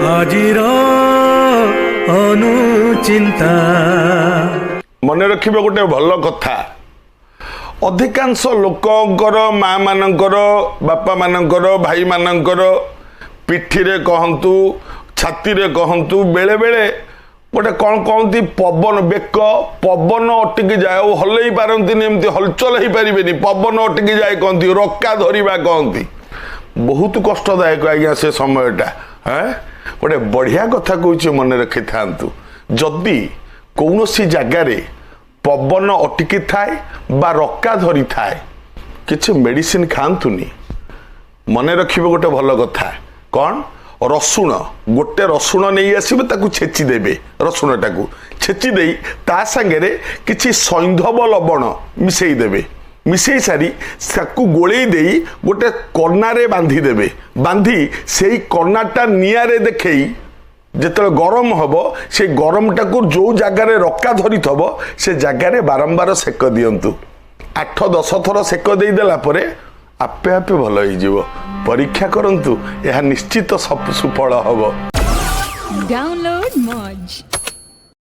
ଆଜିର ଅନୁଚିନ୍ତା। ମନେ ରଖିବେ ଗୋଟେ ଭଲ କଥା। ଅଧିକାଂଶ ଲୋକଙ୍କର, ମା ମାନଙ୍କର, ବାପା ମାନଙ୍କର, ଭାଇମାନଙ୍କର ପିଠିରେ କହନ୍ତୁ, ଛାତିରେ କହନ୍ତୁ, ବେଳେବେଳେ ଗୋଟେ କ'ଣ କହନ୍ତି, ପବନ ବେକ ପବନ ଅଟକି ଯାଏ ଆଉ ହଲେଇ ପାରନ୍ତିନି, ଏମିତି ହଲଚଲ ହେଇପାରିବେନି, ପବନ ଅଟକି ଯାଏ କହନ୍ତି, ରକା ଧରିବା କହନ୍ତି। ବହୁତ କଷ୍ଟଦାୟକ ଆଜ୍ଞା ସେ ସମୟଟା। ଗୋଟେ ବଢ଼ିଆ କଥା କହୁଛି, ମନେ ରଖିଥାନ୍ତୁ। ଯଦି କୌଣସି ଜାଗାରେ ପବନ ଅଟକି ଥାଏ ବା ରକା ଧରିଥାଏ, କିଛି ମେଡ଼ିସିନ ଖାଆନ୍ତୁନି। ମନେ ରଖିବେ ଗୋଟେ ଭଲ କଥା। କ'ଣ? ରସୁଣ, ଗୋଟେ ରସୁଣ ନେଇ ଆସିବେ, ତାକୁ ଛେଚି ଦେବେ। ରସୁଣଟାକୁ ଛେଚି ଦେଇ ତା ସାଙ୍ଗରେ କିଛି ସୈନ୍ଧବ ଲବଣ ମିଶେଇ ଦେବେ। ମିଶେଇ ସାରି ତାକୁ ଗୋଳେଇ ଦେଇ ଗୋଟେ କନାରେ ବାନ୍ଧି ଦେବେ। ବାନ୍ଧି ସେଇ କନାଟା ନିଆଁରେ ଦେଖେଇ ଯେତେବେଳେ ଗରମ ହେବ, ସେ ଗରମଟାକୁ ଯେଉଁ ଜାଗାରେ ରକା ଧରିଥବ ସେ ଜାଗାରେ ବାରମ୍ବାର ସେକ ଦିଅନ୍ତୁ। 8-10 ଥର ସେକ ଦେଇଦେଲା ପରେ ଆପେ ଆପେ ଭଲ ହେଇଯିବ। ପରୀକ୍ଷା କରନ୍ତୁ, ଏହା ନିଶ୍ଚିତ ସୁଫଳ ହେବ। Download Moj.